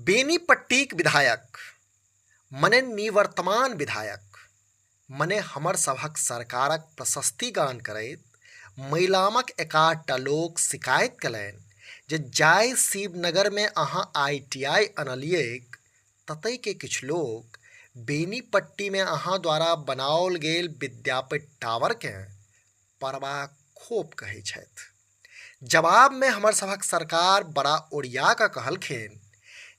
बेनीपट्टीक विधायक मने निवर्तमान विधायक मने हमर सभक सरकारक प्रशस्ति गान करैत मैलामक एकाधटा लोक शिकायत कयलनि जे जाहि शिवनगरमे अहाँ I T I अनलियैक ततयके किछु लोक बेनीपट्टीमे अहाँ द्वारा बनाओल गेल विद्यापति टावरकेँ परबाक खोप कहै छथि। जवाबमे हमर सभक सरकार बड़ा ओरिया कऽ कहलखिन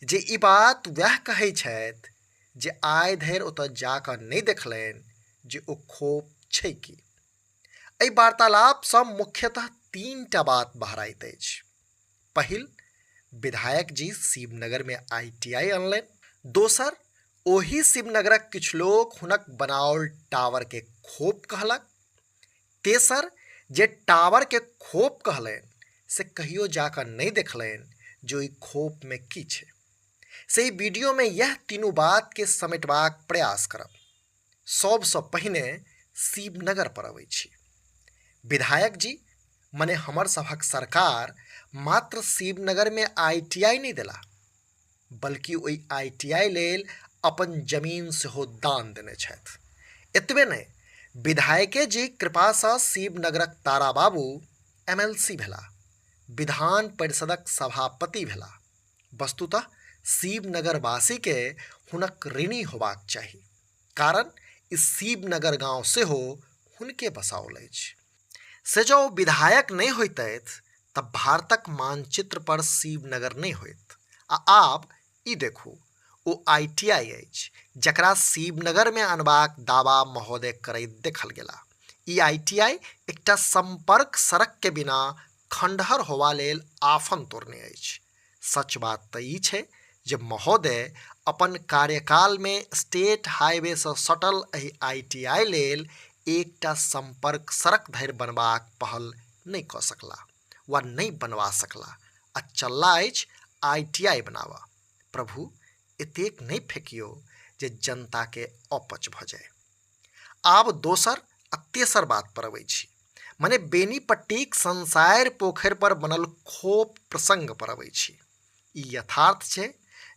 जे ई बात वएह कहै छथि जे आइ धरि ओतऽ जा कऽ नहि देखलनि जे ओ खोप छै की। एहि वार्तालापसँ मुख्यतः तीनटा बात बहराइत अछि। पहिल, विधायक जी शिवनगरमे I T I अनलनि। दोसर, ओही शिवनगरक किछु लोक हुनक बनाओल टावरकेँ खोप कहलक। तेसर, जे टावरकेँ खोप कहलनि से कहियो जा कऽ नहि देखलनि जे ओहि खोपमे की छै। से ई वीडियोमे यएह तीनू बातकेँ समेटबाक प्रयास करब। सभसँ पहिने शिवनगर पर अबै छी। विधायक जी मने हमर सभक सरकार मात्र शिवनगरमे I T I नहि देला बल्कि ओहि I T I लेल अपन जमीन सेहो दान देने छथि। एतबे नहि विधायके जीक कृपासँ शिवनगरक तारा बाबू एम एल सी भेला, विधान परिषदक सभापति भेला। वस्तुतः शिवनगरवासीके हुनक ऋणी होबाक चाही, कारण ई शिवनगर गाँव सेहो हुनके बसाओल अछि। से जँ ओ विधायक नहि होइतथि तऽ भारतक मानचित्र पर शिवनगर नहि होइत। आ आब ई देखू, ओ I T I अछि जकरा शिवनगरमे अनबाक दावा महोदय करैत देखल गेला। ई I T I एकटा सम्पर्क सड़कके बिना खंडहर होवा लेल आफन तोड़ने अछि। सच बात तऽ ई छै जे महोदय अपन कार्यकालमे स्टेट हाईवेसँ सटल एहि I T I लेल एकटा सम्पर्क सड़क धरि बनबाक पहल नहि कऽ सकला वा नहि बनवा सकला आ चलला अछि I T I बनाबऽ। प्रभु एतेक नहि फेकियौ जे जनताके अपच भऽ जाय। आब दोसर आ तेसर बात पर अबै छी, मने बेनीपट्टीक संसारि पोखरि पर बनल खोप प्रसंग पर अबै छी। ई यथार्थ छै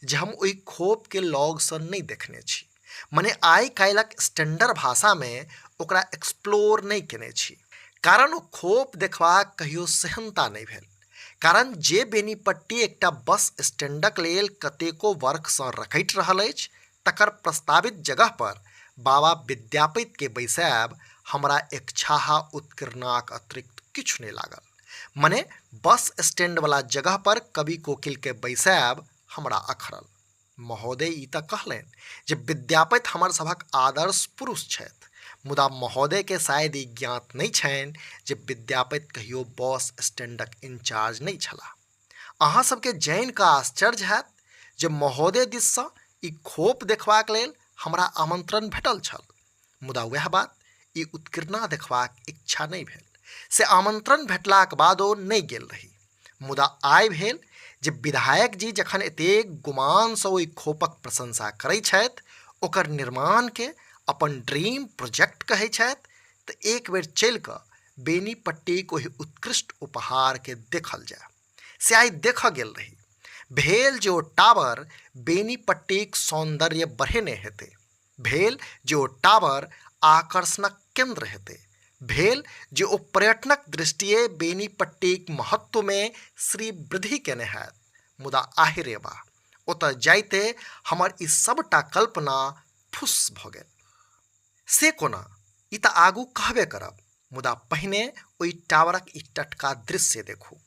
जे हम ओहि खोप के लगसँ नहि देखने छी, मने आइ काल्हिक स्टैंडर्ड भाषामे ओकरा एक्सप्लोर नहि केने छी, कारण ओ खोप देखबाक कहियो सेहन्ता नहि भेल। कारण जे बेनीपट्टी एकटा बस स्टैंडक लेल कतेको वर्षसँ रखटि रहल अछि तकर प्रस्तावित जगह पर बाबा विद्यापति के बैसायब हमरा एकछाहा उत्कीर्णाक अतिरिक्त किछु नहि लागल। मने बस स्टैंड वला जगह पर कवि कोकिल के बैसायब हमरा अखरल। महोदय ई तऽ कहलनि जे विद्यापति हमर सभक आदर्श पुरुष छथि, मुदा महोदय के शायद ई ज्ञात नहि छनि जे विद्यापति कहियो बस स्टैंडक इंचार्ज नहि छलाह। अहाँ सबके जानि कऽ आश्चर्य हैत जे महोदय दिससँ ई खोप देखबाक लेल हमरा आमंत्रण भेटल छल, मुदा वएह बात ई उत्कीर्णा देखबाक इच्छा नहि भेल, से आमंत्रण भेटलाक बादो नहि गेल रही। मुदा आइ भेल जे विधायक जी जखन एतेक गुमानसँ ओहि खोपक प्रशंसा करै छथि, ओकर निर्माणके अपन ड्रीम प्रोजेक्ट कहै छथि, तऽ एक बेर चलि कऽ बेनीपट्टीक ओहि उत्कृष्ट उपहारके देखल जाय। से आइ देखऽ गेल रही। भेल जे ओ टावर बेनीपट्टीक सौन्दर्य बढ़ेने हेतै। भेल जे ओ टावर आकर्षणक केन्द्र हेतै। भेल जे ओ पर्यटनक दृष्टिए बेनीपट्टीक महत्वमे श्रीवृद्धि केने हैत। मुदा आहि रे बा, ओतऽ जाइते हमर ई सबटा कल्पना फुस्स भऽ गेल। से कोना, ई तऽ आगू कहबे करब, मुदा पहिने ओहि टावरक ई टटका दृश्य देखू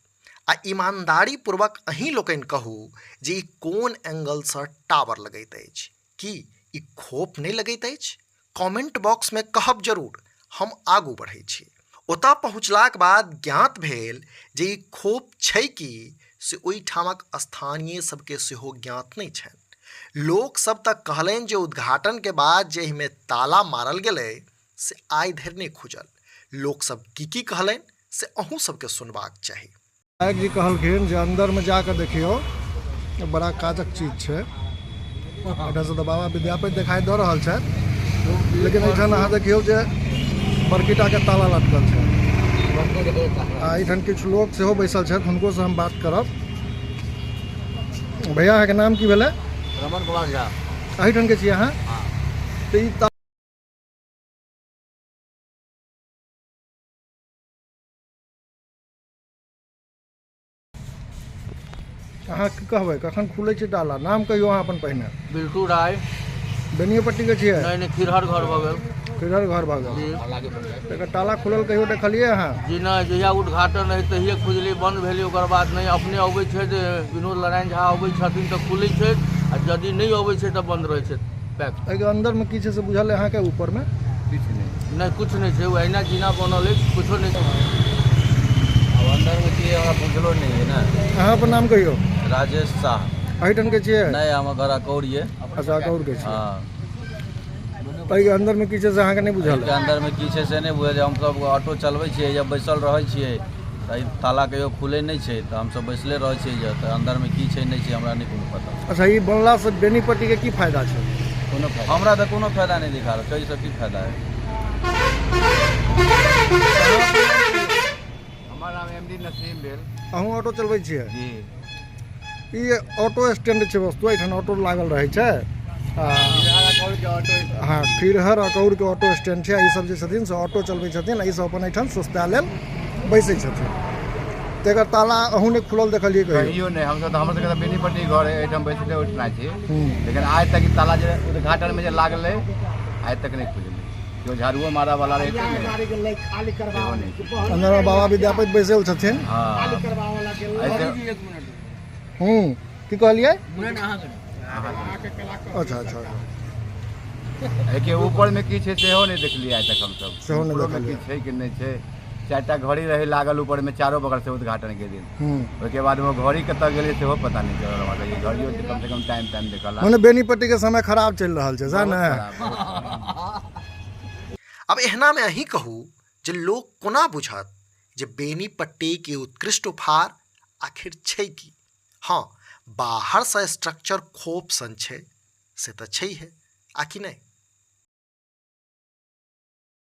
आ ईमानदारीपूर्वक अहीं लोकनि कहू जे ई कोन एंगलसँ टावर लगैत अछि। की ई खोप नहि लगैत अछि? कमेंट बॉक्समे कहब जरूर। हम आगू बढ़ैत छी। ओतऽ पहुँचलाक बाद ज्ञात भेल जे ई खोप छै की से ओहिठामक स्थानीय सबके सेहो ज्ञात नहि छनि। लोक सब तऽ कहलनि जे उद्घाटन के बाद जे एहिमे ताला मारल गेलै से आइ धरि नहि खुजल। लोक सब की की कहलनि से अहूँ सबके सुनबाक चाही। विधायक जी कहलखिन जे अन्दरमे जाकऽ देखियौ, बड़ा काजक चीज छै। एहिठामसँ तऽ बाबा विद्यापति देखाइ दऽ रहल छथि, लेकिन एहिठाम अहाँ देखियौ जे बड़की टाके ताला लटकल छै आ एहिठाम किछु लोक सेहो बैसल छथि, हुनकोसँ हम बात करब। भैया, अहाँके नाम की भेलै? रमन कुमार झा। एहिठामके छियै अहाँ? तऽ ई अहाँ की कहबै, कखन खुलै छै ताला? नाम कहियौ अहाँ अपन पहिने। बिल्टू राय। बेनियापट्टीके छियै? नहि नहि, खिरहर घर भऽ गेल। खिरहर घर भऽ गेल। जी। एकर ताला खुलल कहियो देखलियै अहाँ? जी नहि, जहिया उद्घाटन रहै तहिये खुजलै, बंद भेलै ओकर बाद नहि। अपने अबै छै जे विनोद नारायण झा अबै छथिन तऽ खुलै छै, आ यदि नहि अबै छै तऽ बंद रहै छै पैक। एहिके अन्दरमे की छै से बुझल अइ अहाँके? ऊपरमे किछु नहि, किछु नहि छै, ओ अहिना जीना बनल अछि, किछो नहि। आब अन्दरमे की हमरा बुझलो नहि है ने। अहाँ अपन नाम कहियौ। राजेश शाह। एहिठामके छियै? नहि, हमर घर अकौर ये। अच्छा, अकौरके छियै। हँ। एहिके अन्दरमे की छै से अहाँके नहि बुझल? एहिके अन्दरमे की छै से नहि बुझल। हमसब ऑटो चलबै छियै या बैसल रहै छियै, तऽ ई ताला कहियो खुलै नहि छै, तऽ हमसब बैसले रहै छियै जे, तऽ अन्दरमे की छै नहि छै हमरा नहि कोनो पता। अच्छा, ई बनलासँ बेनीपट्टीके की फायदा छै? कोनो फायदा हमरा तऽ कोनो फायदा नहि दिखा रहल छै। एहिसँ की फायदा है? हमर नाम एम डी नसीम भेल। अहूँ ऑटो चलबै छियै? जी। ई ऑटो स्टैंड छै वस्तु, एहिठाम ऑटो लागल रहै छै। आ हँ, खिरहर अकौरके ऑटो स्टैंड छै। ई सब जे छथिन से ऑटो चलबै छथिन, आ ई सब अपन एहिठाम सुस्ता लेल बैसै छथिन। तऽ एकर ताला अहूँ नहि खुलल देखलियै कहियो? कहियो नहि। हमसब तऽ, हमर सबके तऽ बेनीपट्टी घर है, एहिठाम बैसले उठना छी, लेकिन आइ तक ई ताला जे उद्घाटनमे जे लागलै, आइ तक नहि खुजलै। केओ झाड़ुओ मारऽ वाला रहै छै ने, सेहो नहि। अन्दरमे बाबा विद्यापति बैसल छथिन। हँ, ऐसे। हूँ, की कहलियै? अच्छा अच्छा। एहिके ऊपरमे की छै सेहो नहि देखलियै आइ तक हमसब। सेहो नहि ऊपरोमे की देखलियै। छै कि नहि छै। चारिटा घड़ी रहै लागल ऊपरमे चारो बगलसँ उद्घाटनके दिन। ओहिके बाद ओ घड़ी कतऽ गेलै सेहो पता नहि चलल हमरा। ई घड़ियो कमसँ कम टाइम टाइम देखल। मने बेनीपट्टीके समय खराब चलि रहल छै, सएह बहुत ने? खराब, बहुत खराब। आब एहनामे अहीं कहू जे लोक कोना बुझत जे बेनीपट्टीके उत्कृष्ट उपहार आखिर छै की? हँ, बाहरसँ स्ट्रक्चर खोप सन छै से तऽ छैहे, आ कि नहि?